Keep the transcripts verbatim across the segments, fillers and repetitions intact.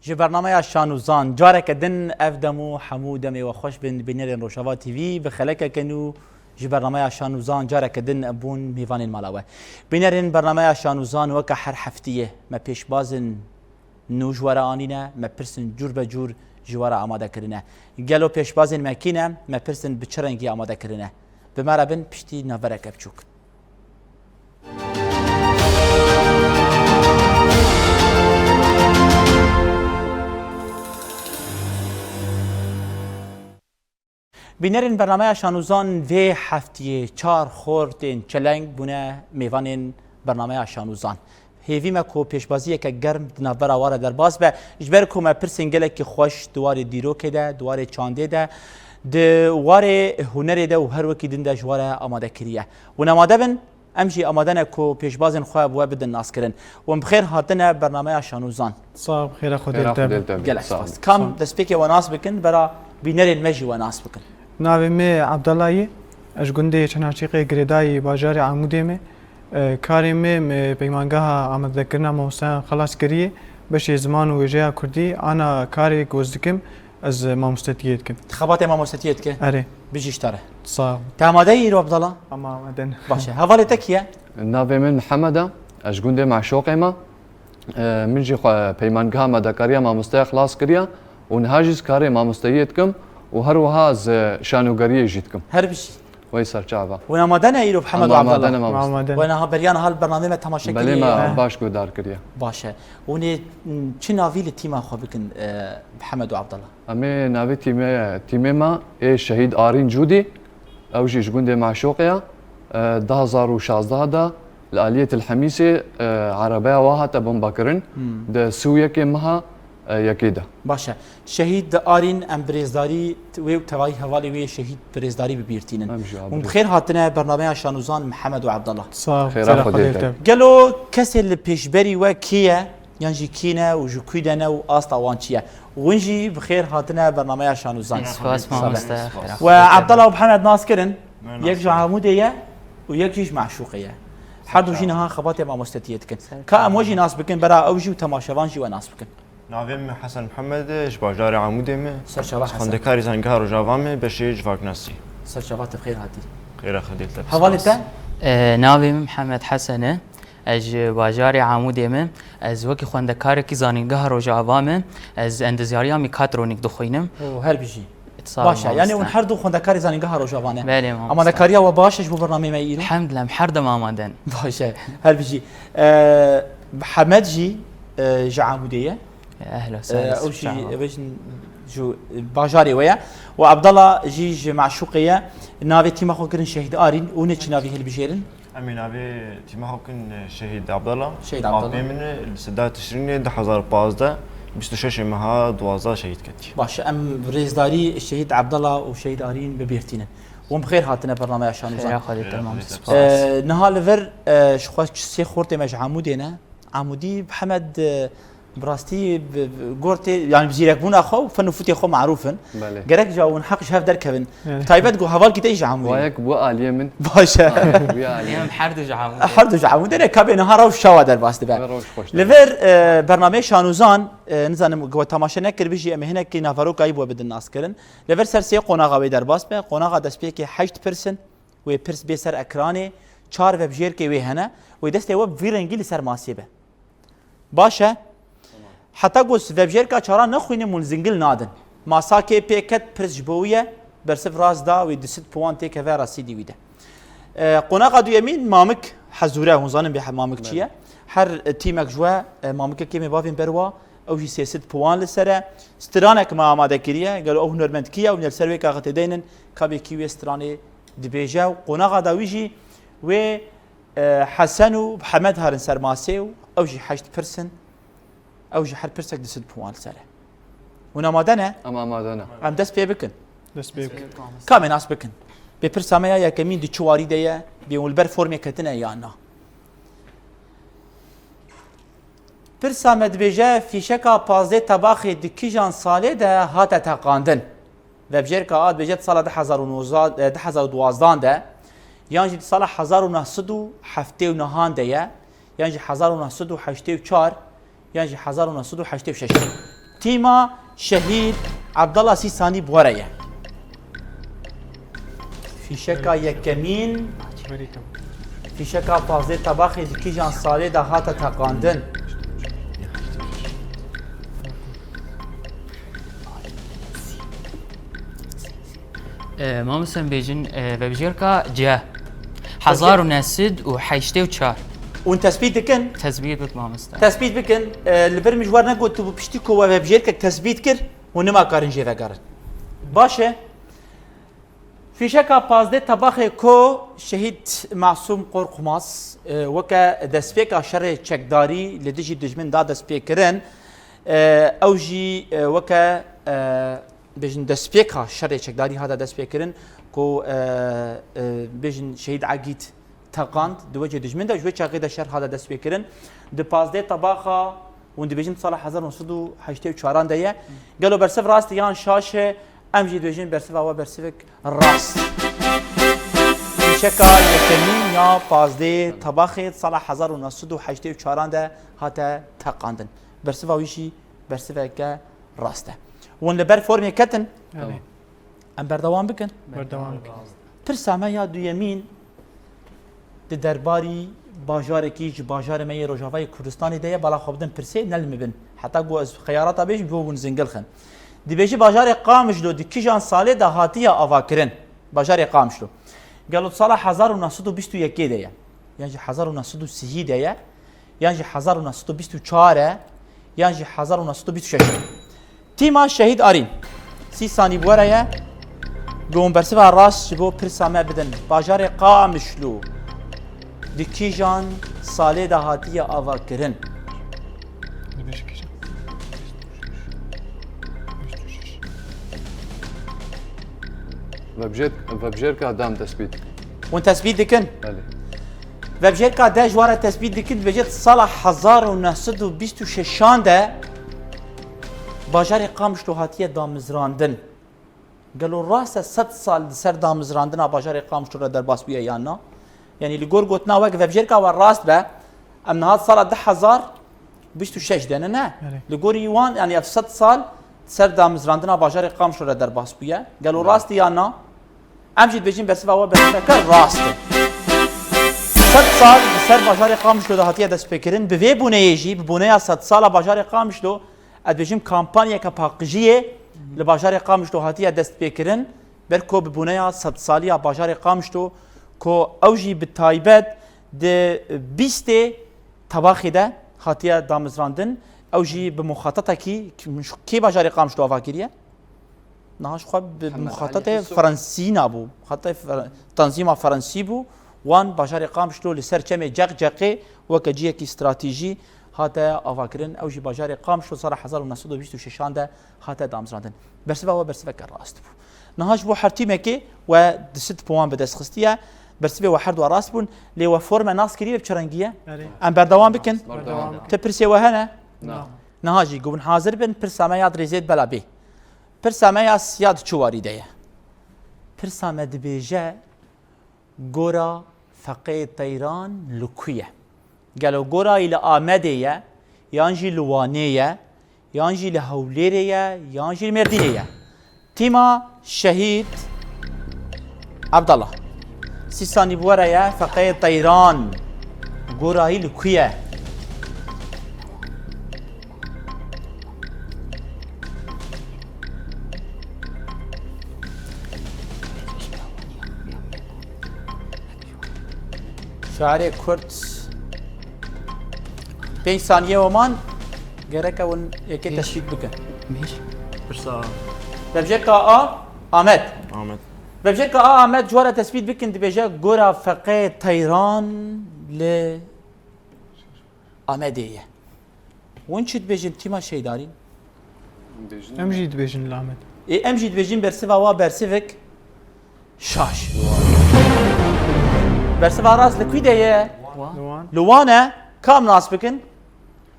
Ji bernameya Şan û Zan careke din ev dem û hemû demê we xweş bin bînerên Rojava T V, bi xelekeke nû ji bernameya Şan û Zan careke din bûn mêvanên mala we. Bînerên bernameya Şan û Zan weke her heftiyê me pêşbazên nû ji we re anîne, me pirsên cûr be cûr ji we re amade kirine. Gelo pêşbazên me kî ne? Me pirsên bi çi rengî amade kirine? Bi me re bin piştî navbereke biçûk. Bînerên bernameya Şan û Zan vê heftiyê çar xortên çeleng bûne mêvanên bernameya Şan û Zan. Hêvî me ku pêşbaziyeke germ di navbera wan re derbas be, ji ber ku me pirsên gelekî xweş di warê dîrokê de, di warê çandê de, di warê hunerê de û her wekî din de ji wan re amade kiriye. Hûn amade bin? Em jî amade ne ku pêşbazên xwe bi we bidin naskirin. Hûn bi xêr hatine bernameya Şan û Zan. Sax, bi xêra Xwedê Xêra li te Xwedê be. Li te be. Gelek Sağ spas. olun. Kam Sağ ol. destpêkê we nas bikin, bera bînerên me jî we nas bikin. Navê me Abdallah ye. Ez ji gundê Çenaşîqê Girêdayî bajarê Amûdê me. E, karê me, me peymangeha amadekirina mamosteyan xelas kiriye. Beşê ziman û wêjeya kurdî, ana karê ku ez dikim, ez mamostetiyê dikim. Xebatê mamostetiyê dike? Erê. Bijî ji te re. Sağ ol. Te amade yî îro Abdallah? Ama amade ne. Baş e. Hevalê te kî ye? Navê min Mihemed e. Ez ji gundê Meşoqê me. E, min jî xwe peymangeha madekariya mamosteya xilas kiriye û niha jî ez karê mamosteyiyê dikim û her wiha ez şanogeriyê jî dikim. Her bijî. Wey serçava. Hûn amade ne îro Mihemed û Em amade Abdallah? ne mamoste. Amade. We niha beriya niha li bernameyê me temaşe Belê kiriye me ya? baş guhdar kiriye. Baş e. Hûn ê, m, çi navî li tîma xwe bikin, e, Mihemed û Abdallah? Em ê navê tîmê, tîmê me ê Şehîd Arîn Cûdî, ew jî ji gundê Meşoqê ye. E, du hazar û şazdeh de li aliyê Til Hemîsê, e, erebeya wa hate bombekirin. Hmm. Di sî û yekê meha, e, yekê de. Baş e. Şehîd Arîn, em birêzdarî wê û tevayî hevalê wê şehîd birêzdarî bi bîr tînin. Em jî Hûn bi abirê. xêr hatine bernameya Şan û Zan Mihemed û Abdallah. Sağ ol. Xêra Xwedê Xwedê te. te. Gelo kesê li pêşberî we kî ye? Yan jî kî ne û ji kû de ne û asta wan çi ye? Hûn jî bi xêr hatine bernameya Şan û Zan. Spas mamoste. Xêra Xwedê te be. We Abdallah û Mihemed nas kirin. Me nas Yek ji kirin. Amûdê ye û yek jî ji Meşûqê ye. Her du jî niha xebatê mamostetiyê dikin. Ser Ka em we jî nas bikin, bera ew jî û temaşevan jî we nas bikin. Navê min Hesen Mihemed e, ji bajarê Amûdê me. Serçava Hesen. Xwendekarê Zangeha Rojava me, beşê civaknasî. Serçava te bi xêr hatî. Xêra Xwedê te be. Hevalê te? E, navê min Mihemed Hesen e. Ez ji bajarê Amûdê me. Ez wekî xwendekarekî Zanîngeha Rojava me. Ez endezyariya mîkatronîk dixwînim. Û her bijî. Sağ ol, Baş e. Yani mamoste. hûn her du xwendekarê Zanîngeha Rojava ne. Belê, mamoste. Amadekariya we baş e ji bo bernameyê me îro? Elhamdülillah, em her dem amade ne. Baş e. Her bijî. E, Mihemed jî, e, ji Amûdê ye. Ehlo, Ee, sahil, ew jî, sahil. Ew jî ji bajarê we ye. Û Abdallah jî ji Meşûqê ye. Navê tîma xwe kirin Şehîd Arîn. Hûn ê çi navî hilbijêrin? Em ê navê tîma xwe kirin Şehîd Abdallah. Şehîd Abdallah. Apê min li sedda Tişrînê du hazar pazdeh, bîst û şeş meha duwazdeh şehîd ketî. Baş, em rêzdarî Şehîd Abdallah û Şehîd Arîn bi bîr tînin. Hûn bi xêr hatine bernameya Şan û Zan. Xêra Xwedê te be, Xêra Xwedê te be. Ee, niha li vir, e, ji xwe sê xortê me ji Amûdê ne. Amûdî Mihemed, e, bi rastî bi, bi gortê, yani bi zîrekbûna xwe û fen û futê xwe marûf in. Belê. Gerek ja hûn heq ji hev derkevin. Evet. Taybet ku hevalkî te jî ji Amûdê. Wayek bu aliyê min. Baş e. Wayek bu aliyê Em min. her du ji Amûdê. Her du ji Amûdê ne, ka bê niha rewş çawa derbas dibe. Ve rewş xweş Li dibe. vir, e, bernameyê Şan û Zan, e, nizanim ku we temaşe nekiribî jî em ê hinekî naverokayî bi we bidin naskirin. Li vir ser sê qonaxa wê derbas be. Qonaxa destpêkê heşt pirs in. Wê pirs bê ser ekranê, çar vebjêrkê wê hene, wê destê we bi vî rengî li ser masê be. Baş e. Heta ku vebjêrka çaran nexwînim hûn zingil nadin. Masakê pê ket, pirs ji bo wî ye, bersiv rast da, wê du sed puwan têkeve resîdî wî de. E, qonaxa duyemîn mamik hezûre, hûn zanin bê mamik çi ye? Belê. Her, e, tîmek ji we, e, mamikekê me bavên berwa, ew jî sê sed puwan li ser e. Stranek me amade kiriye, gelo ew hunermend kî ye? Hûn li ser wê kaxetê deynin, ka bê kî wê stranê dibêje û qonaxa da wî jî wê, e, Hesen û Mihemed harin ser masê û ew jî heşt pirs in. Ew jî her pirsek du sed puwan li ser e. Hûn amade ne? Em amade ne. Em dest pê bikin. Dest pê bikin. Ka em ê nas bikin. Bê pirsa me ya yekemîn di çi warî de ye? Bê hûn li ber formê ketine ya na? Pirsa me dibêje, fîşeka pazdeh tebaxê di kîjan salê de hate teqandin? Vebjêrka A dibêje di sala du hezar û nozde, eh, du hezar û duwazdan de, yan jî di sala hezar û neh sed û heftê û nehan de ye, yan jî hezar û neh sed û heştê û çar, yan jî hezar û neh sed û heştê û şeş. Tîma Şehîd Abdallah sî sanî bi we re ye. Fîşeka yekemîn, fîşeka pazdeh tebaxê di kîjan salê de hate teqandin? E, mamoste em bêjin, e, vebijêrka C. Hezar û neh sed û heştê û çar. Hûn tespît dikin? Tespît bik mamoste. Tespît bikin. E, li vir min ji we negotibû piştî ku we vebijêrkek tespît kir, hûn nima karin jê vegerin. Baş e. Fîşeka pazdeh tebaxê ku Şehîd Masûm Qorqmaz, e, weke destpêka şerê çekdarî li dijî dijmin da destpêkirin, e, ew jî, e, weke, e, bêjin destpêka şerê çekdarî hate destpêkirin ku, e, e, bêjin Şehîd Egîd teqand di wecê dijmin de, ji wê çaxê de şer hate destpêkirin. Di pazdeh tebaxa, hûn dibêjin sala hezar û neh sed û heştê û çaran de ye. Gelo bersiv rast e yan şaş e? Em jî dibêjin bersiva we bersivek rast. Fîşeka yekemîn ya pazdeh tebaxê sala hezar û neh sed û heştê û çaran de hate teqandin. Bersiva wî jî bersiveke rast e. Hûn li ber formê ketin? Belê. Em berdewam bikin. Berdewam bikin. Pirsa me ya duyemîn di derbarî bajarekî ji bajarê me yê Rojavayê Kurdistanê de ye, bala xwe bidin pirsê, ne li min bin. Heta ku ez xeyarata bêjim, ji bo hûn zingil xin. Dibêjî bajarê Qamişlo di kîjan salê de hatiye avakirin? Bajarê Qamişlo. Gelo di sala hezar û neh sed û bîst û yekê de ye? Yan jî hezar û neh sed û sî de ye? Yan jî hezar û neh sed û bîst û çar e? Yan jî hezar û neh sed û bîst û şeş e? Tîma Şehîd Arîn. Sî sanî bi we re ye. Gon bersiva rast ji bo pirsa me bidin. Bajarê Qamişlo di kîjan salê de hatiye avakirin? Vebjêr-, vebjêrka dan tespît. Hûn tespît dikin? Belê. Vebjêrka de ji we re tespît dikin, dibêje di sala hezar û neh sed û bîst û şeşan de bajarê Qamişlo hatiye damizrandin. Gelo rast e sed sal di ser damizrandina bajarê Qamişlo re derbas bûye yan na? Yanî li gor gotina we, vebjêrka we rast be, em niha di sala du hezar bîst û şeş de ne, ne? Belê. Li gorî wan, yanî ev sed sal di ser damizrandina bajarê Qamişlo re derbas bûye. Gelo rast e yan na? Em jî dibêjin bersiva we bersiveke rast e. Sed sal di ser bajarê Qamişlo de hatiye destpêkirin. Bi vê boneyê jî, bi boneya sed sala bajarê Qamişlo, ez dibêjim kampanyeke paqijiyê li bajarê Qamişlo hatiye destpêkirin. Ber ku bi boneya sed saliya bajarê Qamişlo ku ew jî bi taybet di bîstê tebaxê de hatiye damizrandin, ew jî bi muxatatekî, kê bajarê Qamişlo ava kiriye? Niha ji xwe bi muxatatê Fransî nabû. Muxatatê Fra-, tanzîma Fransî bû. Wan bajarê Qamişlo li ser çemê Ceqceqê weke cihekî stratejî hate avakirin. Ew jî bajarê Qamişlo sala hezar û neh sed û bîst û şeşan de hate damizrandin. Bersiva we bersiveke rast bû. Niha ji bo her tîmekê we di sed puan bi dest xistiye. Bersivê we her du rast bûn. Lê we forme nas kiriye bi çi rengî ye? Erê. Em berdewam bikin. Berdewam bikin. Ti pirsê we hene? Na. Niha jî ku hûn hazir bin, pirsa me ya di rêzê de bela bê. Pirsa me ya siya di çi warî de ye? Pirsa me dibêje, gora Feqê Teyran li ku ye? Gelo gora wî li Amedê ye, yan jî li Wanê ye, yan jî li Hewlêrê ye, yan jî li Mêrdînê ye? Tîma Şehîd Abdallah. Sî sanî bi we re ye, Feqê Teyran. Gora wî li ku ye? Şairê Kurd. Pênc saniye we man, gerek e hûn yekê tespît bikin. Mêr. Pirsa. Vebjêrka A, Amed. Amed. Vebjêrka A, Amed, ji we re tespît bikin, dibêje gora Feqê Teyran li Amedê ye. Hûn çi dibêjin tîma Şehîd Arîn? Em jî dibêjin li Amed. Ê, em jî dibêjin bersiva wa bersivek şaş. Bersiva rast li ku de ye? Li Wan. Li Wan e. Kam nas bikin?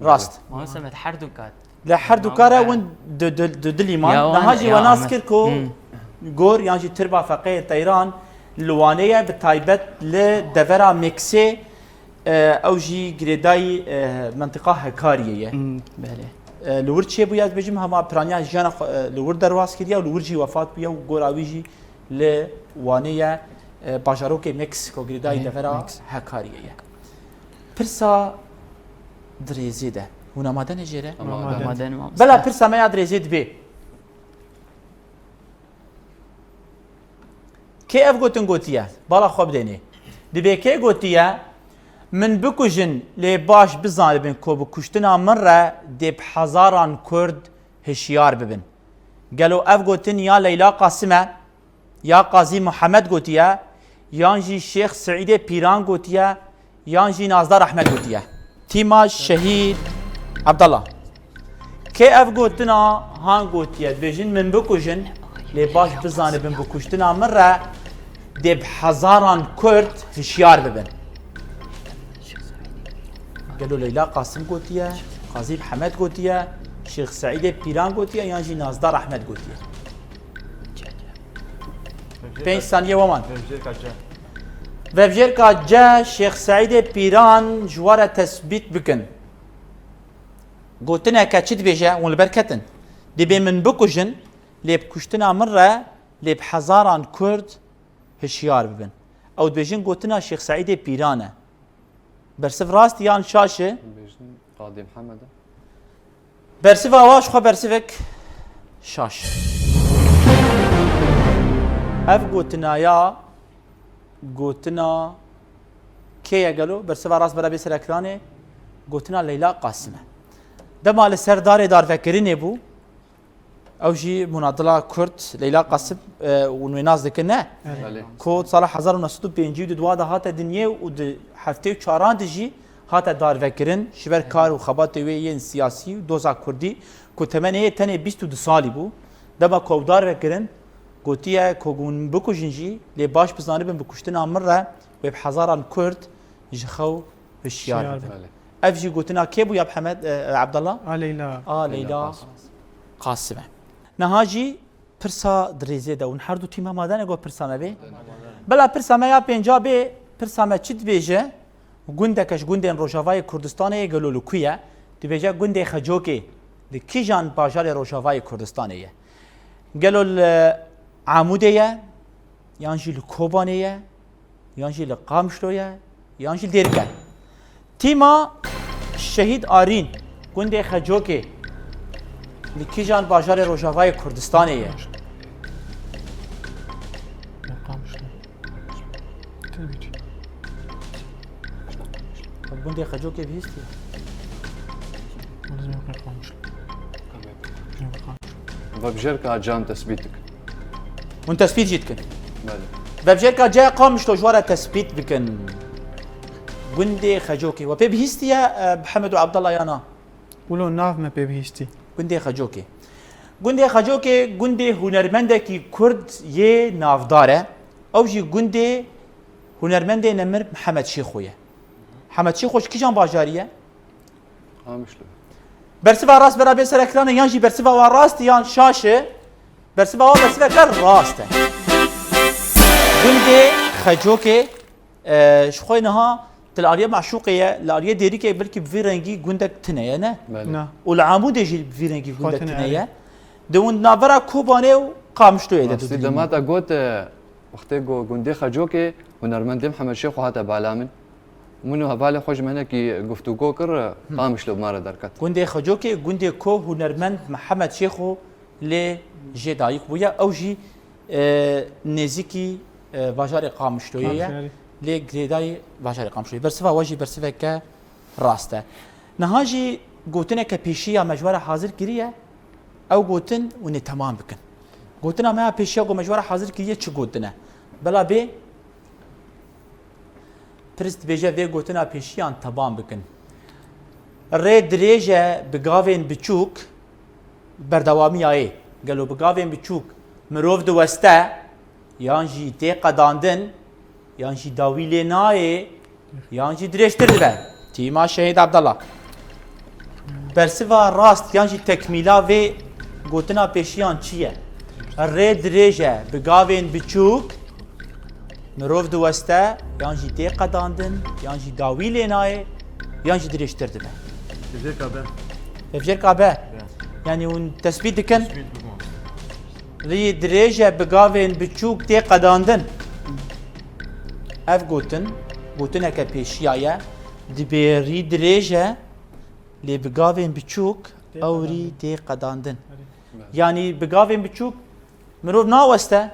Rast. Mamoste Semed, her du kat. Li her du kare win du, du, du dilî man. Niha jî we nas kir ku gor yan jî tirba Feqê Teyran li Wanê ye, bi taybet li devera Mêksê, e, ew jî girêdayî, e, mentiqa Hekariyê ye. Hmm, belê. E, li wir çêbûye, ez bêjim, hema piraniya jiyana xwe, e, li wir derbas kiriye û li wir jî wefat bûye û gora wî jî li Wanê ye, e, bajarokê Meksîko girêdayî Hı hı, devera Meksîko. Hekariyê ye. Pirsa dirêzê de. Hûn amade ne jê re? Amade. Amade. Amade ne mamoste. Bela pirsa me ya dirêzê dibê. Kê ev gotin gotiye? Bala xwe bidênê. Dibê kê gotiye, "Min bikujin, lê baş bizanibin ku bi kuştina min re dê bi hezaran Kurd hişyar bibin." Gelo ev gotin ya Leyla Qasim e, ya Qazî Muhammed gotiye, yan jî Şêx Seîdê Pîran gotiye, yan jî Nazdar Ehmed gotiye? Tîma Şehîd Abdallah. Kê ev gotina han gotiye? Dibêjin, "Min bikujin, lê baş bizanibin bi kuştina min re dê bi hezaran Kurd hişyar bibin." Gelo Leyla Qasim gotiye, Qazî Mihemed gotiye, Şêx Seîdê Pîran gotiye, yan jî Nazdar Ehmed gotiye? Pênc saniye we man. Vevjêrka C. Vevjêrka C, Şêx Seîdê Pîran ji we re tesbît bikin. Gotineke çi dibêje? Hûn li ber ketin. Dibê, "Min bikujin, lê bi kuştina min re lê bi hezaran Kurd hişyar bibin." Ew dibêjin gotina Şêx Seîdê Pîran e. Bersiv rast yan şaş e? Bêjin Qadî Mihemed e. Bersiva wa ji xwe bersivek şaş. Ev gotina ya, gotina kê ye gelo? Bersiva rast bera bê ser ekranê, gotina Leyla Qasim e. Dema li ser darê darvekirinê bû, ew jî munadila Kurd, Leyla Qasim, e, hûn wê nas dikin, ne? Evet. Belê. Ku sala hezar û neh sed û pêncî û du de hate dinyê û di heftê û çaran de jî hate darvekirin, ji ber kar û xebatê wê yên siyasî û doza Kurdî, ku temenê yê tenê bîst û du salî bû. Dema ku ew darvekirin, gotiye ku hûn bikujin jî, lê baş bizanibin bi kuştina min re wê bi hezaran Kurd ji xew hişyar bibin. Belê. Ev jî gotina kê bû ya Mihemed, e, Abdallah? A Leyla. A Leyla Qasim. Qasim e. Niha jî pirsa dirêzê de, hûn her du tîma madene got pirsa me bê. Bela pirsa me ya pênca bê, pirsa me çi dibêje? Gundeke ji gundên Rojavayê Kurdistanê ye, gelo li ku ye? Dibêje gundê Xecokê, li kîjan bajarê Rojavayê Kurdistanê ye? Gelo li Amûdê ye, yan jî li Kobanê ye, yan jî li Qamişlo ye, yan jî li Dêrik e? Tîma Şehîd Arîn, gundê Xecokê, li kîjan bajarê Rojavayê Kurdistanê ye? Qamişlo. Gundê Xecokê bihîstiye. Vebjêrka can tesbît dikin. Hûn tesbît jî dikin. Belê. Vebjêrka caya Qamişlo ji we re tesbît bikin. Gundê Xecokê. We pê bihîstiye, e, Mihemed û Abdallah, ya na? Wilo nav me pê bihîstî. Gundê Xecokê. Gundê Xecokê gundê hunermendekî Kurd yê navdar e. Ew jî gundê hunermendê nemir Mihemed Şêxo ye. Mihemed Şêxo ji kîjan bajarî ye? Qamişlo. Bersiva rast bera bê ser ekranê, yan jî bersiva wa rast e yan şaş e? Bersiva wa bersiveke rast e. Gundê Xecokê, e, ji xwe niha tu li aliyê Meşûqê ye, li aliyê Dêrikê belkî bi vî rengî gundek tune ye, ne? Belê. Na. Û li Amûdê jî bi vî rengî gundek tune ye. Di hûn navbera Kobanê û Qamişloyê de tu dibînî. Rastî dema te got, e, wextê ku gundê Xecokê hunermendê Mihemed Şêxo hate bala min. Min û hevalê xwe ji me hinekî guftûgo kir, Qamişlo bi me re derket. Gundê Xecokê, gundê ku hunermend Mihemed Şêxo lê jê dayik bûye. Ew jî, e, nêzîkî, e, bajarê Qamişloyê ye. Qamişloyê. Lê girêdayî bajarê Qamişloyê. Bersiva we jî bersiveke rast e. Niha jî gotineke pêşî ya me ji we re hazir kiriye. Ew gotin hûn ê temam bikin. Gotina me ya pêşiya ku me ji we re hazir kiriye çi gotine? Bela bê pirs dibêje vê gotina pêşiyan temam bikin. Rê dirêj e bi gavên biçûk, berdewamiya yê. Gelo bi gavên biçûk mirov diweste, yan jî tê qedandin, yan jî dawî lê nayê, yan jî dirêjtir dibe? Tîma Şehîd Abdallah. Bersiva rast yan jî tekmîla vê gotina pêşiyan çi ye? Rê dirêj e bi gavên biçûk, mirov diweste, yan jî tê qedandin, yan jî dawî lê nayê, yan jî dirêjtir dibe? Vêka be. Hevjêrka be. Yanî hûn tespît dikin. Rî dirêj e, bi gavên biçûk tê qedandin. Ev gotin, gotineke pêşiya ye. Dibê rî dirêj e, lê bi gavên biçûk ew rî tê qedandin. Yanî bi gavên biçûk mirov naweste,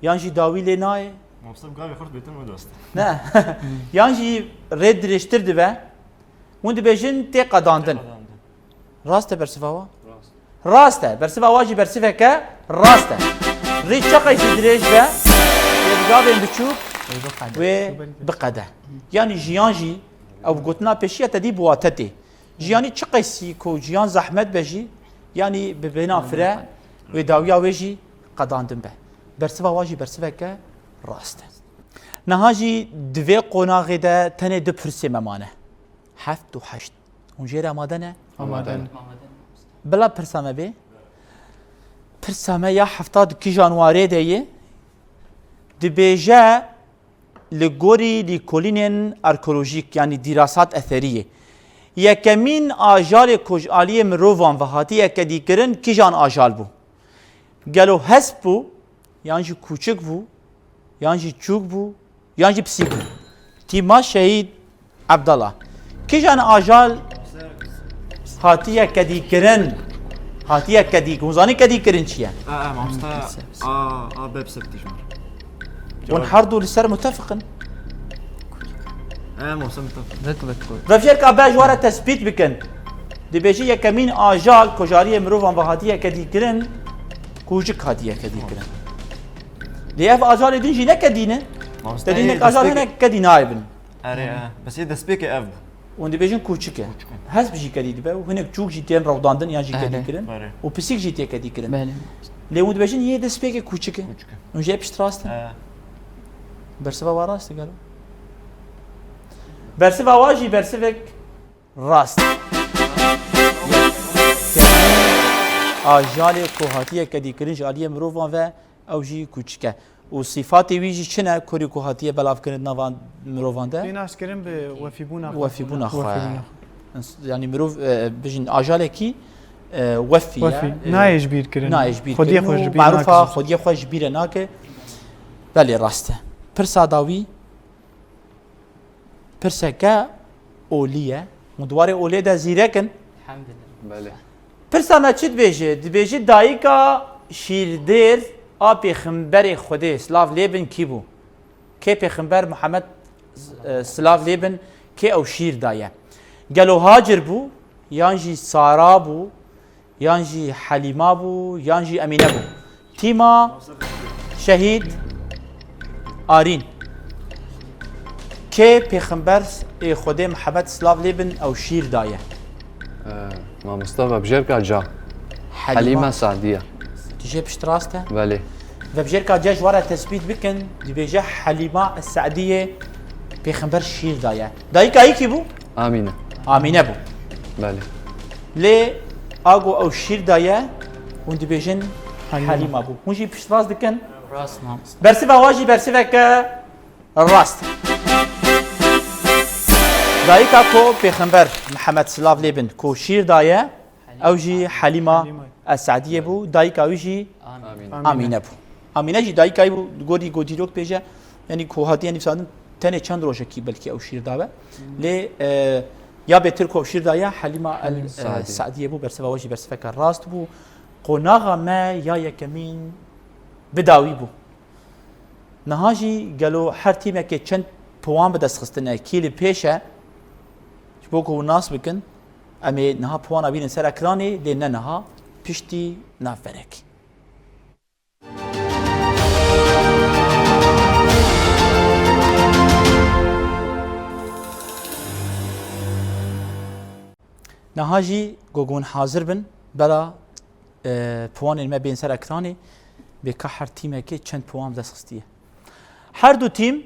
yan jî dawî lê nayê. Mamoste bi gavê xurt bêtin wê dost. Ne. Yan jî rê dirêjtir dibe. Hûn dibêjin tê qedandin. Rast e bersiva wa? Rast. Rast e. Bersiva wa jî bersiveke rast e. Rî çiqasî dirêj be, wê bi gavên biçûk wê biqede. Yanî jiyan jî, ew gotina pêşiya te dî bi wate tê. Jiyanî çiqasî ku jiyan zehmet be jî, yanî bi bêhna fire, wê dawiya wê jî qedandin be. Bersiva wa jî bersiveke rast e. Niha jî di vê qonaxê de tenê du pirsê me mane. Heft û heşt. Hûn jê re amade ne? Amade ne. Bila pirsa me bê. Pirsa me ya hefta du kîjan warê de ye? Dibêje, li gorî lîkolînên arkeolojîk, yanî dîrasat etheriyê, yekemîn ajalê ku ji aliyê mirovan ve hatiye kedîkirin kîjan ajal bû? Gelo hesp bû, yan jî kûçik bû, yan jî çûk bû, yan jî pisîk bû? Tîma Şehîd Ebdala. Kîjan ajal hatiye kedîkirin? Hatiye kedî-, hûn zanî kedîkirin çi ye? A, a, mamoste, a, a, B pisîk tî ji me. Hûn her du li ser mutefiq in. E, mamoste mutefiq. Vek, vek, vek. Vevjêrka be ji we re tespît bikin. Dibêje yekemîn ajal ku ji aliyê mirovan ve hatiye kedîkirin, kûçik hatiye kedîkirin. Lê ev ajalê din jî ne kedî ne? Mamoste, Te dî ê, hinek ajal destpêkê hinek kedî nayê bin. Erê, e. Bes ê destpêkê ev bû. Hûn dibêjin kûçik e. Kûçik e. Hesp jî kedî dibe û hinek çûk jî tên rewdandin yan jî Erê. kedî kirin. Erê. Û pisîk jî tê kedî kirin. Belê. Lê hûn dibêjin yê destpêkê kûçik e. Kûçik e. Hûn jê pişt rast in. E. Bersiva wa rast e gelo. Bersiva wa jî bersivek rast. Ajalê ku hatiye kedî kirin ji aliyê mirovan ve, ew jî kûçik e. Û sîfatê wî jî çi ne, kurî ku hatiye belavkirin di nava mirovan de? Tê naskirin bi wefîbûna xwe. Wefîbûna xwe. Wefîbûna xwe. Ins-, yanî mirov, e, bijin ajalekî, e, wefî ye. Wefî. E, nayê ji bîr kirin. Nayê ji bîr kirin û marûfa xwediyê xwe ji bîr nake. Belê rast e. Pirsa dawî. Pirseke olî ye. Hûn di warê olê de zîrek in. Elhamdulillah. Belê. Pirsa me çi dibêje? Dibêje dayika şîrdêr a Pêxemberê Xwedê, silav lê bin, kî bû? Kê Pêxember Muhammed, e, silav lê bin, kê ew şîr daye? Gelo Hacir bû, yan jî Sara bû, yan jî Helîma bû, yan jî Emîne bû? Tîma Şehîd Arîn. Kê Pêxember ê Xwedê Mihemed, silav lê bin, ew şîr daye? Ee, mamoste, vebjêrka ca. Helîma. Helîme Sadiye. Tu jê pişt rast e? Belê. Vebjêrka ca ji we re tespît bikin, dibêje Helîma Sadiyê Pêxember şîr daye. Dayika wî kî bû? Amîne. Amîne bû. Belê. Lê ago ew şîr daye, hûn dibêjin Helîma. Helîma bû. Hûn jî piştrast dikin. Rast, mamoste. Bersiva wa jî bersiveke rast. Dayika ku Pêxember Mihemed, silav lê bin, ku şîr daye, ew jî Helîma Helîma. Es-Sadiyê bû. Dayika wî jî Amîne. Amîne. Amîne bû. Amîne jî dayika wî bû, gorî ku dîrok bêje, yanî ku hatiye nivîsandin, tenê çend rojekî belkî ew şîr dabe. Lê, e, ya bêtir ku ew şîr daye, Helîma El, Helîma. E, Sadî. Sadîye bû, bersiva we jî bersiveke rast bû. Qonaxa me ya yekemîn bi dawî bû. Niha jî gelo her tîmekê çend puan bi dest xistine, kî li pêş e? Ji bo ku hûn nas bikin, em ê niha puana bînin ser ekranê, lê ne niha, piştî navberekê. Niha jî ku hûn hazir bin, bela, e, puanên me bên ser ekranê, bê ka her tîmekê çend puan bi dest xistiye. Her du tîm,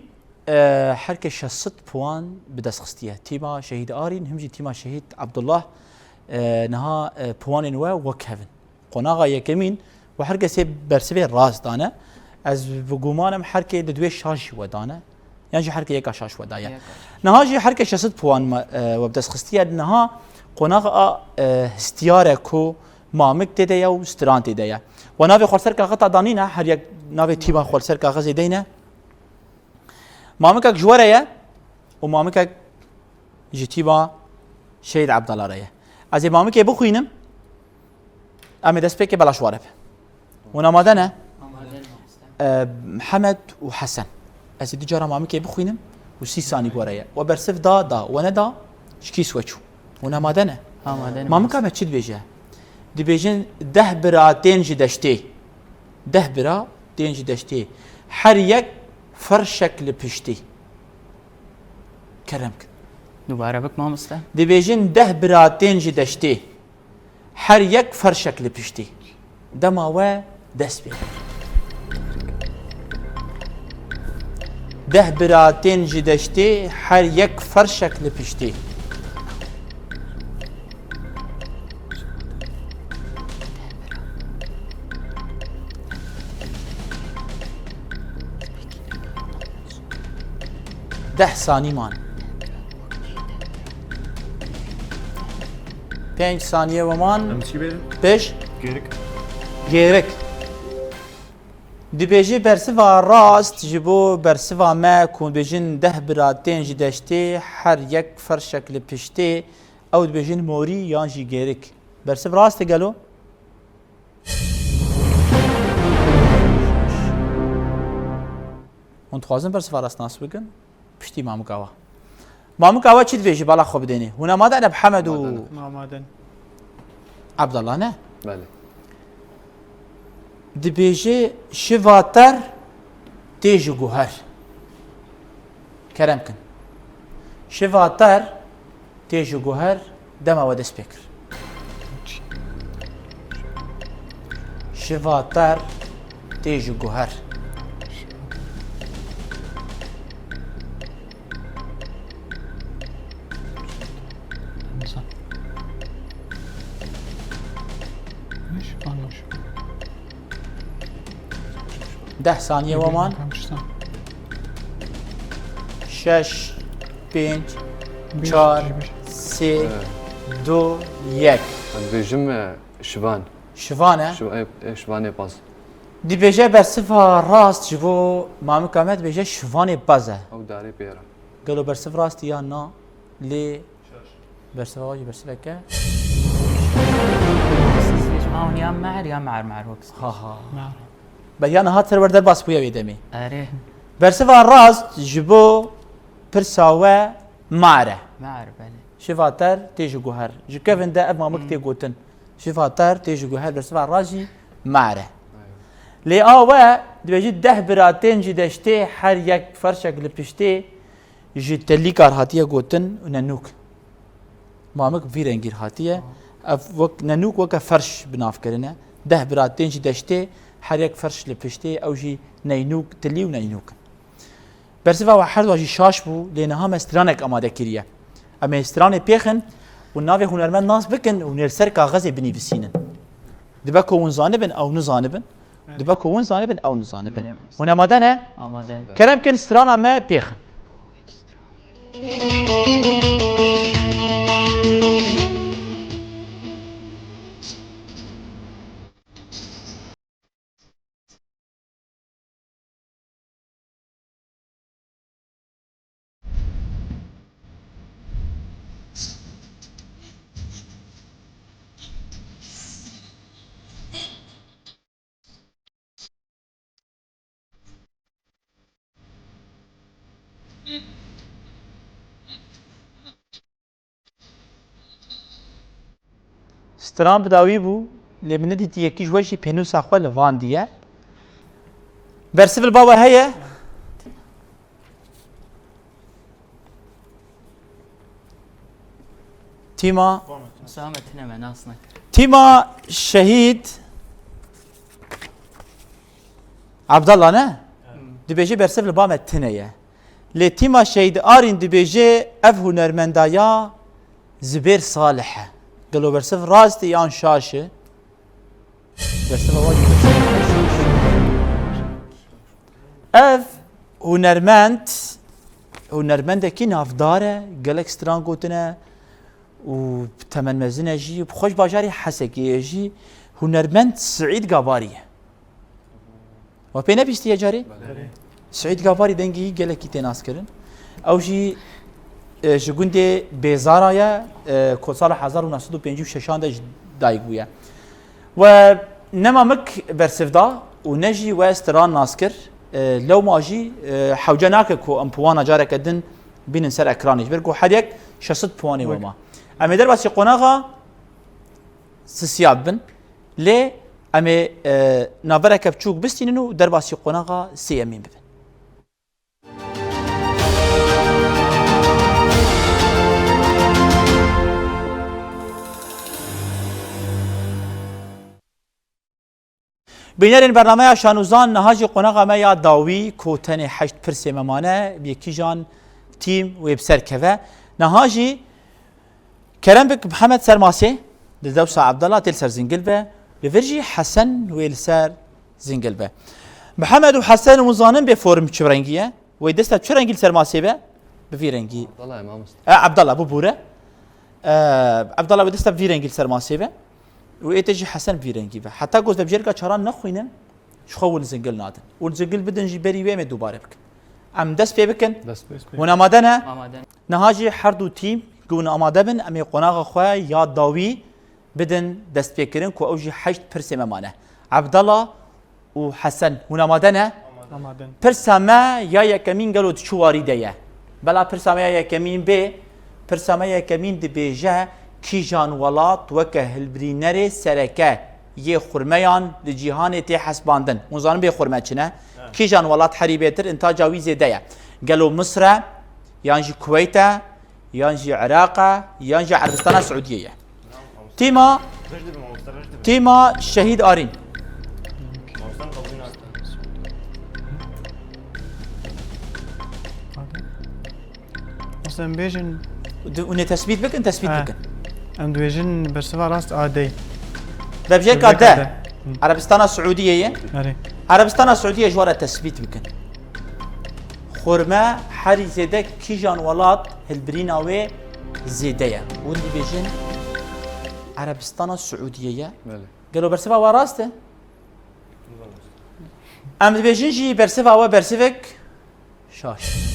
e, her kes şeş sed puan bi dest xistiye. Tîma Şehîd Arîn, him jî tîma Şehîd Abdullah, e, niha, e, puanên we wek hev in. Qonaxa yekemîn û her kesê bersivê rast dane. Ez bi guman im her kê di duê şaş jî we dane. Yan jî her kê yeka şaş we daye. Yeka. Niha jî her kê şeş sed puan me, e, we bi dest xistiye. Niha Qonax a, e, histiyar e ku mamik tê de ye û stran tê de ye. We navê xwe li ser kaxeta danîne, her yek navê tîma xwe li ser kaxezê deyne. Mamikek ji we re ye û mamikek ji tîma Şehîd Ebdala re ye. Ez ê mamikê bixwînim, em ê dest pê ke belaş were be. Hûn amade ne? Amade ne, mamoste. E, Mihemed û Hesen. Ez ê du cara mamikê bixwînim û sî sanî bi we re ye. We bersiv da, da. We neda, ji kîs we çû. Hûn amade ne? Amade ne, mamoste. Mamika me çi dibêje? Dibêjin deh bira tên ji deştê. Deh bira tên ji deştê. Her yek ferşek li piştî. Kerem kin. Dubare bik, mamoste. Dibêjin deh bira tên ji deştê. Her yek ferşek li piştî. Dema we dest pê. Deh bira tên ji deştê, her yek ferşek li piştî. Deh sanî man. Pênc saniye we man. Em çi bêrin? Pêş. Gêrik. Gêrik. Dibêjî bersiva rast ji bo bersiva me ku dibêjin deh bira tên ji deştê, her yek ferşek li piştê, ew dibêjin morî yan jî gêrik. Bersiv rast e gelo? Hûn dixwazin bersiva rast nas bikin? Piştî mamika we. Mamika we çi dibêjî, bala xwe bidênê? Hûn amade ne bi Hemed û Amade ne. Amade ne. Abdallah ne? Belê. Dibêje şivater tê ji guher. Kerem kin. Şivater tê ji guher, dema we dest pê kir. Şivater tê ji guher. Hamza. Muşkan, muşkan. Deh saniye we man. Şeş, pênc, çar, sê, du, yek. Ez dibêjim, e, şivan. Şivan e? Şiv-, e, e, şivanê paz. Dibêje bersiva rast ji bo mamika me dibêje şivanê paz e. Ew darê pê re. Gelo bersiv rast e yan na? Lê bersiva we jî bersiveke. Siz ya mehr ya mehr mehr wek. Ha ha. Mehr. Beriya niha ser wer derbas bûye wê demê. Erê. Bersiva rast ji bo pirsa we mehr e. Mehr, belê. Şivater tê ji guher. Ji kevin de ev mamik tê gotin. Şivater tê ji guher, bersiva rast jî mehr e. Lê a we dibêjî deh bira tên ji deştê, her yek ferşek li piştê, ji telî kar hatiye gotin û nenûk. Mamik vî rengî hatiye. Ev wek nenûk, weke ferş bi nav kirine. Deh bira tên ji deştê, her yek ferş li piştê, ew jî neynûk, tilî û neynûk in. Bersiva we her dua jî şaş bû, lê niha me stranek amade kiriye. Em ê stranê pêxin û navê hunermend nas bikin û nê li ser kaxezê binivîsînin. Dibe ku hûn zanibin, ew nizanibin. Dibe ku hûn zanibin, ew nizanibin. Hûn amade ne? Amade. Kerem kin, strana me pêxin. Stran bi dawî bû, lê min nedîtî yekî ji we jî pênûsa xwe li van diye. Bersiv li ba we heye? Tîma. Musa me tine me nas nekir. Tîma Şehîd Abdallah ne? Dibêje bersiv li ba me tine ye. Lê tîma Şehîd Arîn dibêje ev hunermenda ya Zibêr Salih e. Gelo bersiv rast e yan şaş e? Bersiva wa jî bersiv. Ev hunermend, hunermendekî navdar e, gelek stran gotine. û temenmezin e jî, xweş bajarê Hesekê ye jî, hunermend Siîd Gabarî ye. We pê nebîstiye carê? Belê. Siîd Gabarî dengê wî gelekî tê naskirin. Ew jî, e, ji gundê Bêzara ye, e, ku sala hezar û neh sed û pêncî û şeşan de ji dayik bûye. We nema min bersiv da û ne jî we stran nas kir. E, lewma jî, e, hewce nake ku em puwana careke din bînin ser ekranê. Ji ber ku her yek şeş sed puanê we ma. Em ê derbasî qonaxa sisiya bibin. Lê em ê, e, navereke biçûk bistînin û derbasî qonaxa sêyemîn bibin. Bînerên bernameya Şanûzan, niha jî qonaxa me ya dawî ku tenê heşt pirsê me mane, bi yekî jan tîm wê bi ser keve. Niha jî kerem bik Mihemed ser masê, li dewsa Ebdala tê li ser zingil be, li vir jî Hesen wê li ser zingil be. Mihemed û Hesen, hûn zanin bê form çi rengî ye? Wê desta çi rengî li ser masê be? Bi vî rengî. Abdallah ye mamoste. E, Abdallah, bibûre. E, Abdallah wê desta bi vî rengî li ser masê be. Û ê te jî Hesen bi vî rengî be. Heta ku ez vebijêrka çaran nexwînim, ji xwe hûn zingil nadin. Hûn zingil bidin jî berî wê em ê dubare bikin. Em dest pê bikin. Dest pê. Hûn amade ne? Amade ne. Niha jî her du tîm ku hûn amade bin, em ê qonaxa xwe ya dawî bidin destpêkirin ku ew jî heşt pirsê me mane. Ebdala û Hesen, hûn amade ne? Amade ne. Pirsa me ya yekemîn gelo di çi warî de ye? Bela pirsa me ya yekemîn bê, pirsa me ya yekemîn dibêje, kîjan welat weke hilbirînerê sereke yê xurmeyan li cîhanê tê hesbandin? Hûn zanin bê xurme çi ne? He. Kîjan welat herî bêtir întaca wî zêde ye? Gelo Misr e, yan jî Kuweyt e, yan jî Iraq e, yan jî Erebistana Siûdiyê ye. Tîma, tîma Şehîd Arîn. Mesela em bêjin. Di, hûn ê tesbît bikin, tesbît He. bikin. Em dibêjin bersiva rast A D. Vebjêrka D. Vebjêrka D. Hı. Erebistana Siûdiyê ye. Erê. Erebistana Siûdiyê ji we re tesbît bikin. Xurme herî zêde kîjan welat hilbirîna wê zêde ye? Hûn dibêjin Erebistana Siûdiyê ye. Belê. Gelo bersiva we rast e? Em dibêjin jî bersiva we bersivek şaş.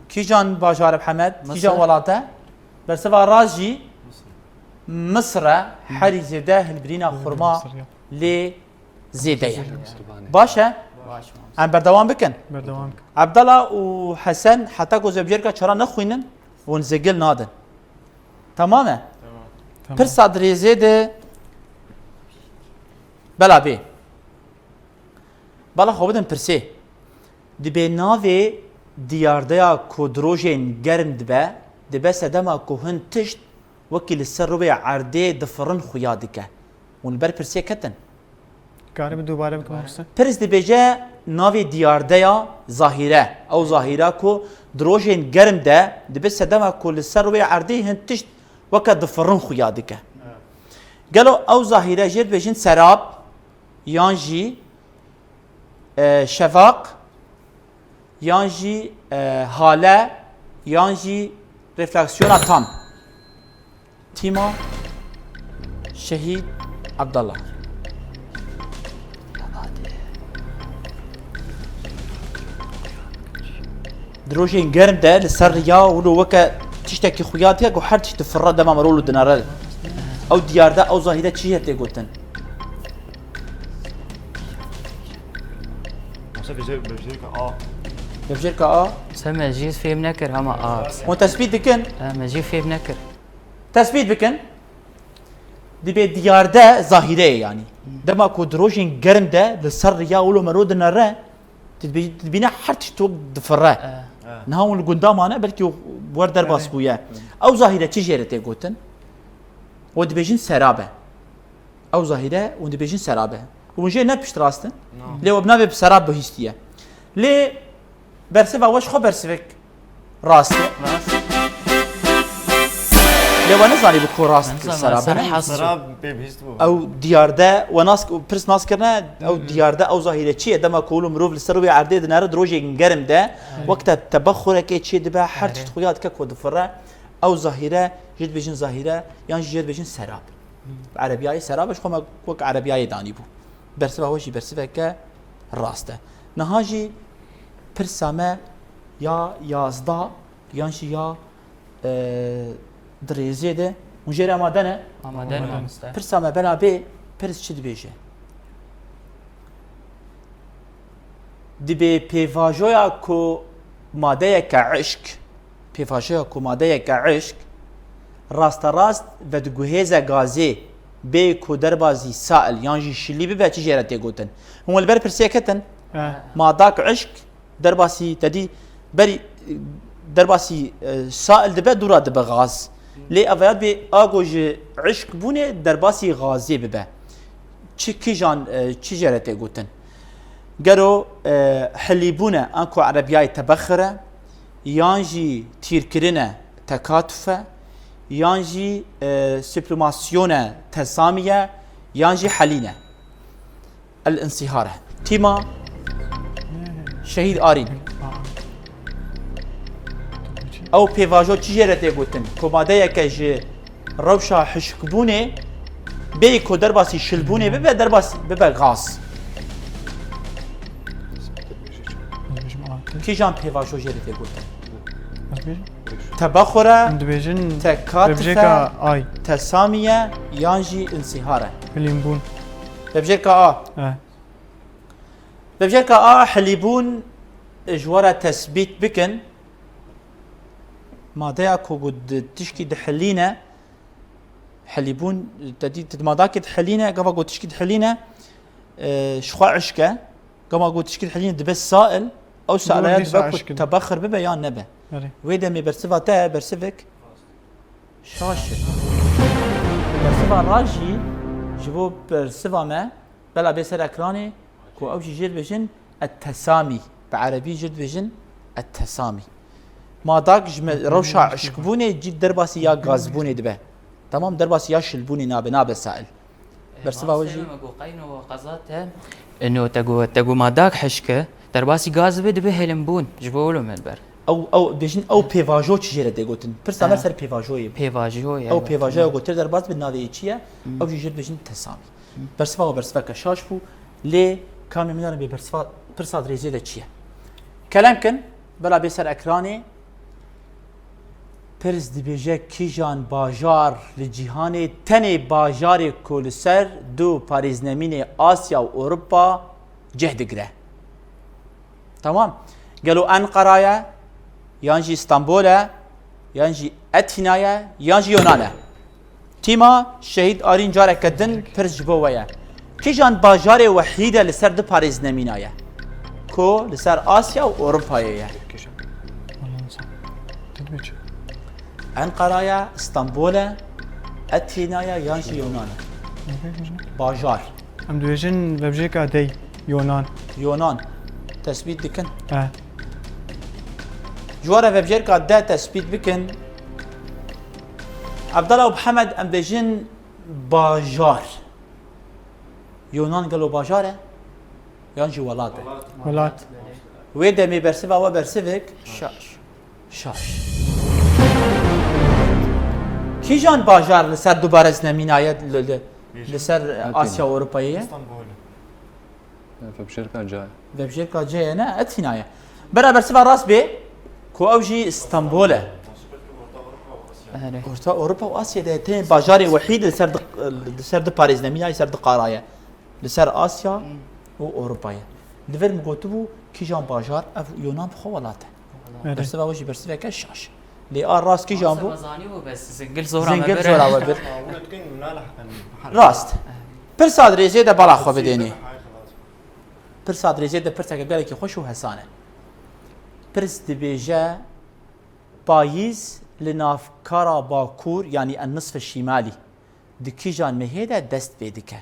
Kîjan bajar e Mihemed? Kîjan Misir. Welat e? Bersiva rast jî Misir e, herî zêde hilbirîna xurma lê zêde ye. Baş e? Baş. Em berdewam bikin. Berdewam bikin. Ebdala û Hesen, heta ku ez vebijêrka çaran nexwînin, hûn zingil nadin. Temam e? Tamam. Pirsa dirêzê de bela bê. Bela xwe bidin pirsê. Dibê navê diyardeya ku di rojên germ dibe, dibe sedema ku hin tişt wekî li ser rûyê erdê difirin xuya dike. Hûn li ber pirsê ketin. Karî bi dubare bikim mamoste? Pirs dibêje navê diyardeya zahîre. Ew zahîra ku di rojên germ de dibe sedema ku li ser rûyê erdê hin tişt weke difirin xuya dike. Gelo ew zahîre jê dibêjin serab, yan jî, e, şefaq, yan jî, e, hale, yan jî refleksiyona tam. Tîma Şehîd Abdallah. Di rojên germ de li ser riya wilo weke tiştekî xuya diye ku her tişt difirre dema merol û dinare. Ew diyar de, ew zahîre çi ye tê gotin? Mesela vebjêrka A. Vebjêrka A. Se me jî fêm nekir hema A. Hûn tespît dikin? He, me jî fêm nekir. Tespît bikin. Dibê diyar de zahîre ye yanî. Dema ku di rojên germ de li ser riya wilo merol dinere, tu dibî-, tu dibîne her tişt wek difire. E. Niha hûn li gunda mane, belkî wer derbas bûye. Ew zahîre çi jê re tê gotin? We dibêjin serab e. Ew zahîre hûn dibêjin serab e. Hûn jê ne piştrast in. Lê we bi navê bi serab bihîstiye. Lê bersiva we ji xwe bersivek rast e. Rast. Ew nizanî bi ku rast serab e. Serab pê bihîst bû. Ew diyarde we nas, pirs nas kirine, ew diyarde ew zahîre çi ye? Dema ku wilo mirov li ser rûyê erdê dinere di rojên germ de, wek te tebexurekê çê dibe, her tişt xuya dike ku difire. Ew zahîre jê dibêjin zahîre, yan jî jê dibêjin serab. Bi erebiyayê serab e, ji xwe me wek erebiyayê danîbû. Bersiva we jî bersiveke rast e. Niha jî pirsa me ya yazdeh yan jî ya, e, di rêzê de. Hûn jê re amade ne? Amade ne, mamoste. Pirsa me bela bê, pirs çi dibêje? Dibê pêvajoya ku madeyeke eşk, pêvajoya ku madeyeke eşk rasterast vediguhêze gazê, bê ku derbasî sail yan jî şilî bibe, çi jê re tê gotin? Hûn li ber pirsê ketin? He. Madak eşk derbasî, te dî berî, derbasî, e, sail dibe, dûra dibe gaz. Lê ev ya dibê a ku ji eşk bûnê derbasî gazê bibe. Çi kîjan, e, çi jê re tê gotin? Gero, e, hilîbûn e, an ku erebiyayê tebexir e, yan jî tîrkirin e, tekatuf e, yan jî, e, sublimasyon e, tesamî ye, yan jî helîn e. El-insihar e. Tîma Şehîd Arîn. Ew pêvajo çi jê re tê gotin? Ku madeyeke ji rewşa hişkbûnê bêyî ku derbasî şilbûnê bibe, derbasî bibe gaz. Kîjan pêvajo jê re tê gotin? Tebexur e, tekatuf e, tesamî ye, yan jî insihar e? Hilînbûn. Vebjêrka A. He. Vebjêrka A, hilîbûn, ji we re tesbît bikin. Madeya ku got di tişkî dihilîne, hilîbûn, te dî, tu madakê dihilîne, gava got tişkî dihilîne, e, ji xwe eşk e. Gava got tişkî dihilîne dibe sail, ew sailaya dibe ku tebexir bibe yan nebe. Wê demê bersiva te, bersivek şaş e. Bersiva rast jî ji bo bersiva me, bela bê ser ekranê, ku ew jî jê dibêjin et-tesamî. Bi erebî jê dibêjin et-tesamî. Madak ji me-, rewşa eşkbûnê cî derbasî ya gazbûnê dibe. Tamam, derbasî ya şilbûnê nabe, nabe sail. Bersiva we jî. Eno te got, te got madak hişke, derbasî gaz dibe, dibe hilînbûn. Ji bo wilo me li ber. Ew, ew bêjin, ew pêvajo çi jê re tê gotin? Pirsa me ser pêvajoyê bû. Pêvajoyê, ew pêvajoya gotir derbas bi navê çi ye? Ew jî jê dibêjin tesamî. Bersiva we bersiveke şaş bû, lê kamê min re bê bersiva pirsa di rêzê de çi ye? Kelem kin, bela bê ser ekranê. Pirs dibêje kîjan bajar li cîhanê tenê bajarê ku li ser du parêznemînê Asya û Ewropa cih digire? Tamam. Gelo Enqera ye, yan jî Stenbol e, yan jî Etîna ye, yan jî Yonan e? Tîma Şehîd Arîn careke din pirs ji bo we ye. Kîjan bajarê wehîd e li ser du parêznemîna ye? Ku li ser Asya û Ewropayê ye. Enqera ye, Stenbol e, Etîna ye, yan jî Yonan e? Bajar. Em dibêjin vebjêka dey, Yonan. Yonan. Tesbît dikin. He. Ji we re vebjêrka de tesbît bikin. Abdala û Mihemed, em dibêjin bajar. Yonan gelo bajar e? Yan jî welat e? Welat. Wê demê bersiva we bersivek şaş. Şaş. Kîjan bajar li ser du parêznemîna ye, li, li, li ser Asya û Ewropayê ye? Vebjêrka C ye. Vebjêrka C ye, ne, Etîna ye. Bera bersiva rast bê, ku ew jî Stenbol e. Erê. Orta Ewropa û Asya de tenê bajarê wehîd li ser di, li ser du parêznemîna ye, li ser du qara ye. Li ser Asya û Ewropa ye. Li vir min gotibû, kîjan bajar, ev Yonan bi xwe welat e. Erê. Bersiva we jî bersiveke şaş. Lê a rast kîjan bû? Zanîbû, bes zingil zora me bir. Zingil zora we bir. Rast. Pirsa di rêzê de bala xwe bidênê. Pirsa di rêzê de pirseke gelekî xweş û hesan e. Pirs dibêje, payîz li navkara bakur, yanî en-nisf şîmalî, di kîjan mehê de dest pê dike?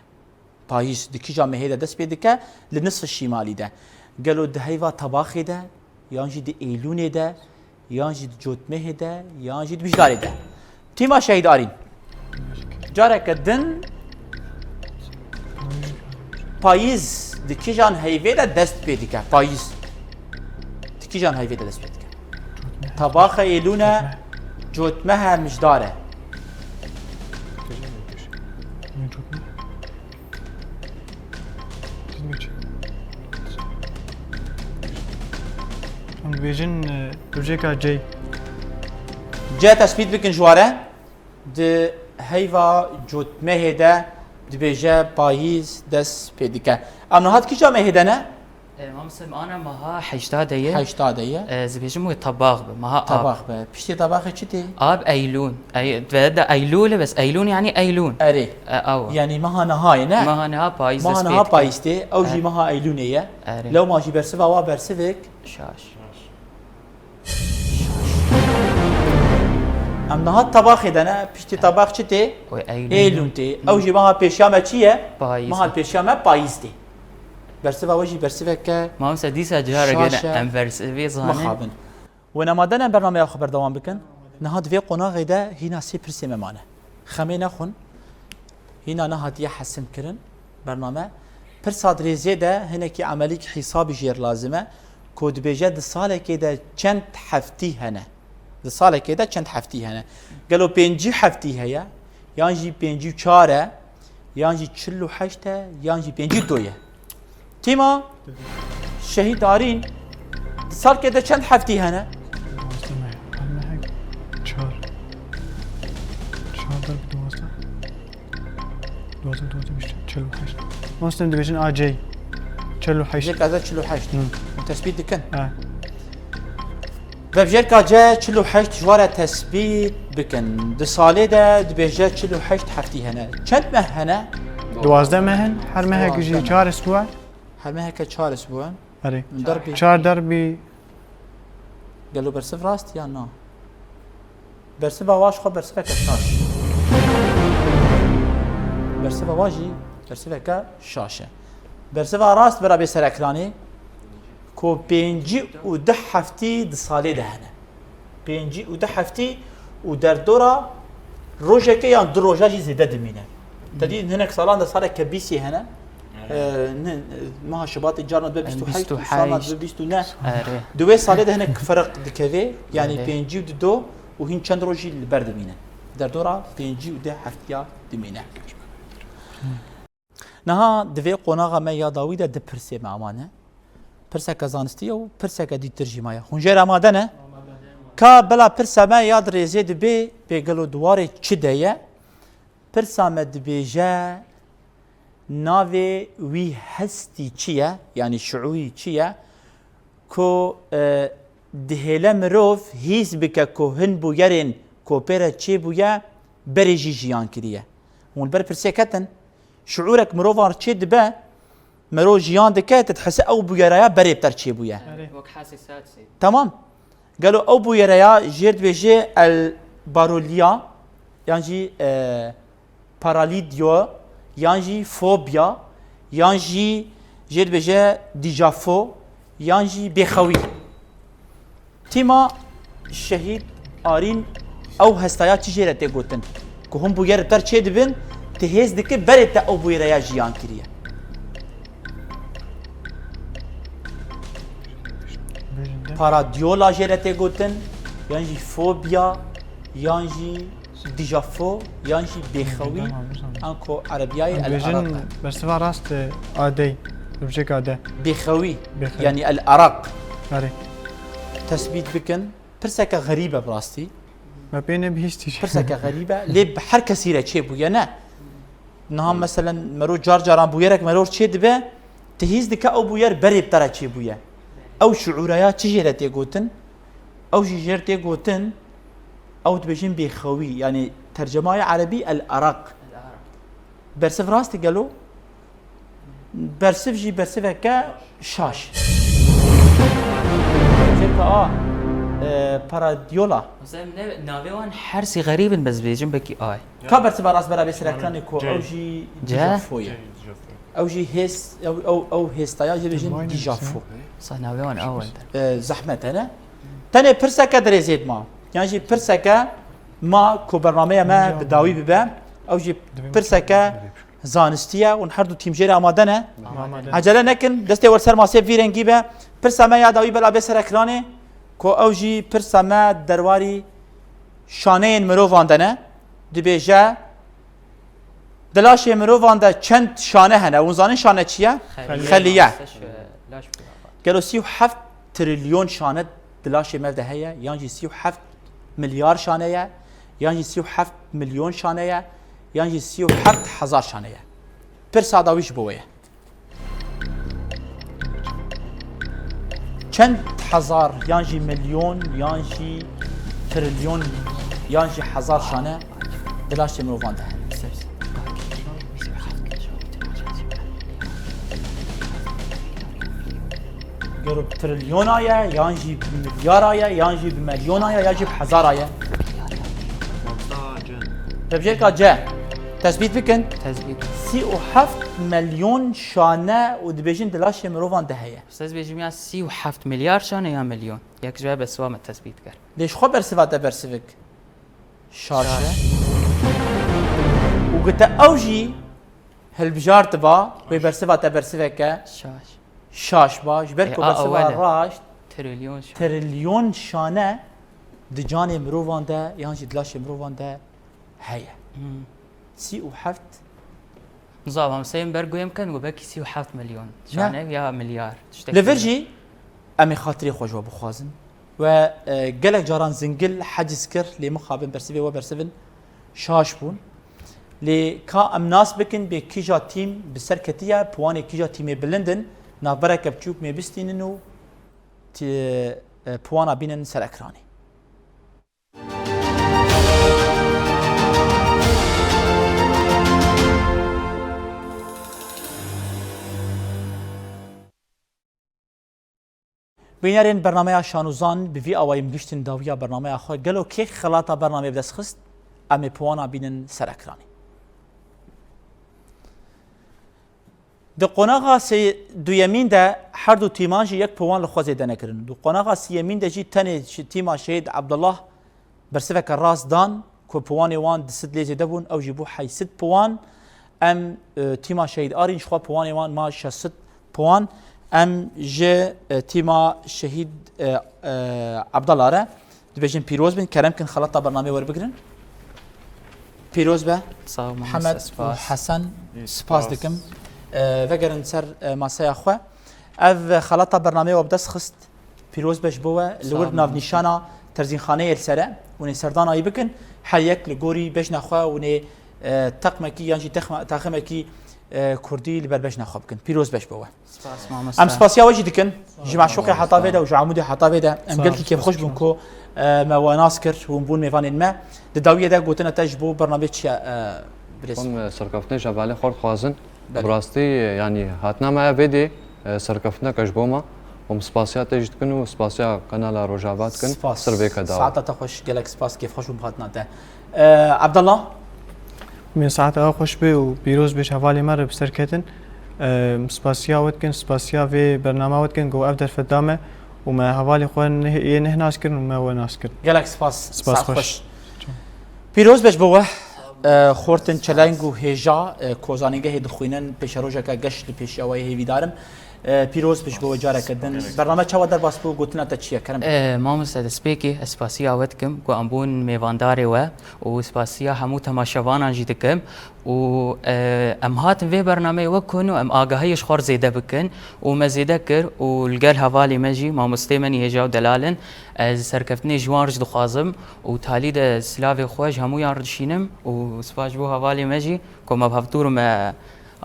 Payîz di kîjan mehê de dest pê dike? Li nisf şîmalî de. Gelo di heyva tebaxê de, yan jî di êlûnê de, yan jî di cotmehê de, yan jî di bijarê de? Tîma Şehîd Arîn. Careke din payîz di kîjan heyvê de dest pê dike? Payîz. Di kîjan heyvê de dest pê dike? Tabaxe êlûn e, cotmeh e, mijdar e. Em dibêjin, e, dibêjeka C. C tespît bikin ji ware. Di heyva cotmehê de dibêje payîz dest pê dike. Em niha di kîja mehê de ne? E, mamoste, ana meha heşta de ye. Heşta de ye. E, ez dibêjim wê tebax be. Meha ab. Tebax be. Piştê tebaxê çi tê? Ab Eylûn. Ey, ve de Eylûl e, bes Eylûn yani Eylûn. Erê. E, awa. Yani meha niha ye, ne? Meha niha payîz dest pê dike. Meha niha payîz tê. Ew jî meha Eylûnê ye. Erê. Lewma jî bersiva wa bersivek. Şaş. Em niha tebaxê de ne, piştî tebax çi tê? Wê Eylûn. Eylûn tê. Ew jî meha pêşiya me çi ye? Payîz. Meha pêşiya me payîz tê. Bersiva we jî bersiveke şaş e. Mamoste, dîsa cara gene em bersivê zanin. Mixabin. Wênema de ne bernameya xwe berdewam bikin. Niha di vê qonaxê de hîna sê pirsê me mane. Xemê nexwin. Hîna nehatiye hesimkirin bername. Pirsa dirêzê de hinekî emelîk hîsabî jêr lazim e ku dibêje di salekê de çend heftî hene? Di salekê de çend heftî hene? Gelo pêncî heftî heye? Yan jî pêncî û çar e? Yan jî çil û heşt e? Yan jî pêncî û du ye? Tîma Şehîd Arîn, di salkê de çend heftî hene? Duwazdeh meh. Her mehek çar. Çar darb duwazdeh. Duwazdeh, duwazdeh, bîst, çil û heşt. Mamoste, em dibêjin A C. Çil û heşt. Jêrka C çil û heşt. Hı. Hûn tespît dikin? He. Vebjêrka C çil û heşt ji ware tespît bikin. Di salê de dibêje çil û heşt heftî hene. Çend meh hene? Duwazdeh meh in. Her mehek jî çar is bû. Her meheke çar is bû. Erê. Darbî. Çar darbî. Gelo bersiv rast ya na? Bersiva wa ji xwe bersiveke şaş. Bersiva wa jî bersiveke şaş e. Bersiva rast bira bê ser ekranê ku pêncî û du heftî di salê de hene. Pêncî û du heftî û derdora rojeke yan du roja jî zêde dimîne. Te dî hinek salan de saleke bîsê hene. Erê. E, ne, meha Şubatê carna dibe bîst û heşt û salna dibe bîst û neh. Erê. Di wê salê de hinek ferq dikeve, yanî pêncî û du do û hîn çend roj jî li ber dimîne. Derdora pêncî û du heftiya dimîne. Niha di vê qonaxa me ya dawî de du pirsê me amane. Pirseke zanistî ye û pirseke dîtir jî maye. Hûn jê re amade ne? Ka bila pirsa me ya di rêzê dibê, bê gelo di warê çi de ye? Pirsa me dibêje, navê wî hestî çi ye? Yanî şiûrî çi ye? Ku, e, dihêle mirov hîs bike ku hin bûyerên ku pê re çêbûye, berê jî jiyan kiriye. Hûn li ber pirsê ketin? Şiûrek mirovan çê dibe, mero jiyan dike, tu dihese ew bûyereya berê bi te re çêbûye. Erê. Wek hesê sadisê. Tamam. Gelo ew bûyereya jêr dibêje el barolya, yan jî, e, paralîdyo, yan jî fobya, yan jî jêr dibêje dîjafo, yan jî bêxewî. Tîma Şehîd Arîn, ew hestaya çi jê re tê gotin? Ku hûn bûyer bi te re çê dibin, tu hêz dike berê te ew bûyereya jiyan kiriye. Paradyola jê re tê gotin, yan jî fobya, yan jî dîjafo, yan jî bêxewî, anko erebiyayê el araq e. Bersiva rast, e, adey, dibêje adê. Bêxewî, bêxewî, yanî el araq. Erê. Tespît bikin. Pirseke xerîb e bi rastî. Me pê nebihîstî. Pirseke xerîb e, lê bi her kesî re çêbûye ne. Niha meselen mero car caran bûyerek mero çê dibe, tu hîs dike ew bûyer berê bi te re çêbûye. Ew şiûreya çi jê re tê gotin? Ew jî jê re tê gotin, ew dibêjin bêxewî, yanî tercemaya erebî el araq. Bersiv rast e gelo? Bersiv jî bersiveke şaş. Çeka a, e, paradyola. Mesela ne, navê wan her sî xerîb in, bes bêjin bekî ay. Ka bersiva rast bera bê ser ekranê ku ew jî dîjafo ye. Ew jî hêst, ew, ew, ew hêstaya jê bêjin dîjafo. Sa navê wan ew in. E, zehmet e ne? Tenê pirseke dirêzê dima. Yan jî pirseke Ma ku bernameya me bi dawî bibe, ew jî pirseke zanistî ye û her du tîm jê re amade ne. Amade. Ecele nekin, destê we li ser masê vî rengî be. Pirsa me ya dawî bela bê ser ekranê, ku ew jî pirsa me derwarî şaneyên mirovan de ne. Dibêje, di laşê mirovan de çend şane hene? Hûn zanin şane çi ye? Xeliye. Xeliye. Gelo sî û heft trilyon şane di laşê me de heye, yan jî sî û heft milyar şane ye, yan jî sî û heft milyon şane ye, yan jî sî û heft hezar şane ye? Pirsa dawî ji bo we ye. Çend hezar, yan jî milyon, yan jî trilyon, yan jî hezar şane di laşê mirovan de hene? Gero bi trilyona ye, yan jî bi milyara ye, yan jî bi milyona ye, ya jî bi hezara ye? Mamosta C. Tebjêrka C. Tesbît bikin. Tesbît. Sî û heft milyon şane û dibêjin di laşê mirovan de heye. Siz bêjim ya sî û heft milyar şane ya milyon. Yek ji we bersiva me tesbît kir. Lê ji xwe bersiva te bersivik şaş e. Şaş. Û gute ew jî hilbijartiba, wê bersiva te bersiveke şaş. Şaş ba, ji ber ku bersiva raşt trilyon şane. Trilyon şane di canê mirovan de yan jî di laşê mirovan de heye. Hmm. Sî û heft. Nizanim, em seyên ber guhê min kin, got belkî sî û heft milyon. Ne. Şane ya milyar. Tiştek Li vir tune. Jî em ê xatirê xwe ji we bixwazin. We, e, gelek caran zingil heciz kir, lê mixabin bersivê we bersivin şaş bûn. Lê ka em nas bikin bê kîja tîm bi ser ketiye, puwanê kîja tîmê bilind in, navbereke biçûk mê bistînin û ti-, e, puwana bînin ser ekranê. Bînerên bernameya Şanûzan, bi vî awayî em gihîştin dawiya bernameya xwe. Gelo kê xelata bernameyê bi dest xist? Em ê puwana bînin ser ekranê. Di qonaxa sê-, duyemîn de her du tîman jî yek puwan li xwe zêde nekirin. Di qonaxa siyemîn de jî tenê şi-, tîma Şehîd Abdullah bersiveke rast dan ku puwanê wan di sid lê zêde bûn, ew jî bû heyşt sed puwan. Em, e, tîma Şehîd Arîn ji xwe puwanê wan ma şeş sed puwan. Em ji, e, tîma Şehîd, e, e, Abdullah re dibêjin pîroz bin, kerem kin xelata bernameyê werbigrin. Pîroz be. Sağ ol, Hemed û spas. Hesen, spas dikim. E, vegerin ser, e, masaya xwe. Ev xelata bernameyê we bi dest xist. Pîroz be ji bo we. Li wir navnîşana terzînxaneyê li ser e. Hûn ê serdana wî bikin. Her yek li gorî bejna xwe hûn ê, e, teqmekî yan jî texme-, taximekî, e, kurdî li ber bejna xwe bikin. Pîroz be ji bo we. Spas, mamoste. Em spasiya we jî dikin. Ji Meşûqê heta vê de û ji Amûdê heta vê de. Em gelkî kêfxweş bûn ku, e, me we nas kir, hûn bûn mêvanên me. Di dawiyê de gotina te ji bo bernameyê çi ye, e, birêz? Em, e, serkeftinê ji hevalê xwe dixwazin. Belê. Bi rastî, yanî, hatina me ya vê dê, e, serkeftineke ji bo me. Em spasiya te jî dikin û spasiya Kanala Rojava dikin. Spas. Ser vê keda. Saeta te xweş, gelek spas, kêfxweş bûm bi hatina te. E, Abdullah? Min saeta we xweş be û pîroz be ji hevalê me re bi ser ketin. E, spasiya we dikin, spasiya vê bernama we dikin ku ev derfet da me û me hevalê xwe neh-, yê neh nas kirin û me we nas kirin. Gelek spas. Spas xweş. Pîroz be ji bo we. E, xortin çeleng û hêja, e, ku zanîngehê dixwînin, pêşerojeke geş li pêşiya we yê hêvîdar im. E, pîroz be ji bo we careke din. Bername çawa derbas bû, gotina te çi ye? Kerem. E, mamoste, destpêkê ez spasiya we dikim ku em bûn mêvandarê we û spasiya hemû temaşevanan jî dikim. Û, e, em hatin vê bernameyê wek ku hûn û em agahiyê ji xwe re zêde bikin û me zêde kir û li gel hevalê me jî, mamosteyê me nî hêja û delal in. Ez serkeftinê ji wan re jî dixwazim û talî de silavê xwe ji hemûyan re dişînim û spas ji bo hevalê me jî ku me bi hevdû re me,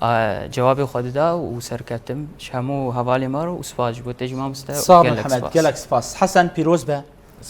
a, cewabê xwe dida û serketim ji hemû hevalê me re û spas ji bo te jî mamoste. Sağ ol gelek Mihemed, spas. Gelek spas. Hesen pîroz be.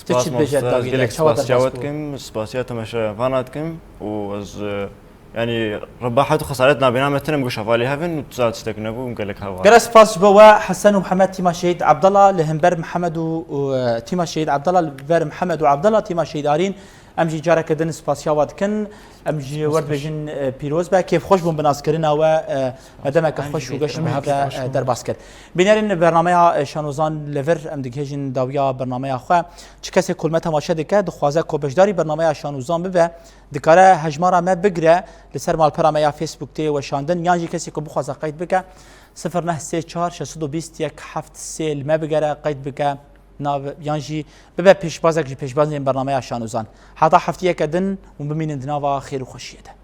Tu çi dibêje dawî de? Gelek spasiya we dikim, spasiya temaşevana dikim û ez, e, yanî rebahet û xesaret nabêna me tune em goş hevalê hev in û tu zat tiştek nebû, em gelek heval. Gelek spas ji bo we Hesen û Mihemed tîma Şehîd Abdallah li hember Mihemed û, û, e, tîma Şehîd Abdallah li ber Mihemed û Abdallah tîma Şehîd Arîn. Em jî careke din spasiya we dikin. Em jî we dibêjin, e, pîroz be. Kêfxweş bûn bi naskirina we, e, me demeke xweş û geş bi hev re, e, derbas kir. Bînerên bernameya, e, Şanozan li vir, em digihêjin dawiya bernameya xwe. Çi kesê ku li me temaşe dike, dixwaze ku beşdarî bernameya Şanozan bibe, dikare hejmara me bigire, li ser malpera me ya Facebook tê weşandin, yan jî kesê ku bixwaze qeyd bike, sifir neh sê çar şeş sed û bîst yek heft sê li me bigere, qeyd bike, nav, yan jî bibe pêşbazek ji pêşbazên bernameya Şanozan. Heta heftiyeke din hûn bimînin di nava xêr û xweşiyê de.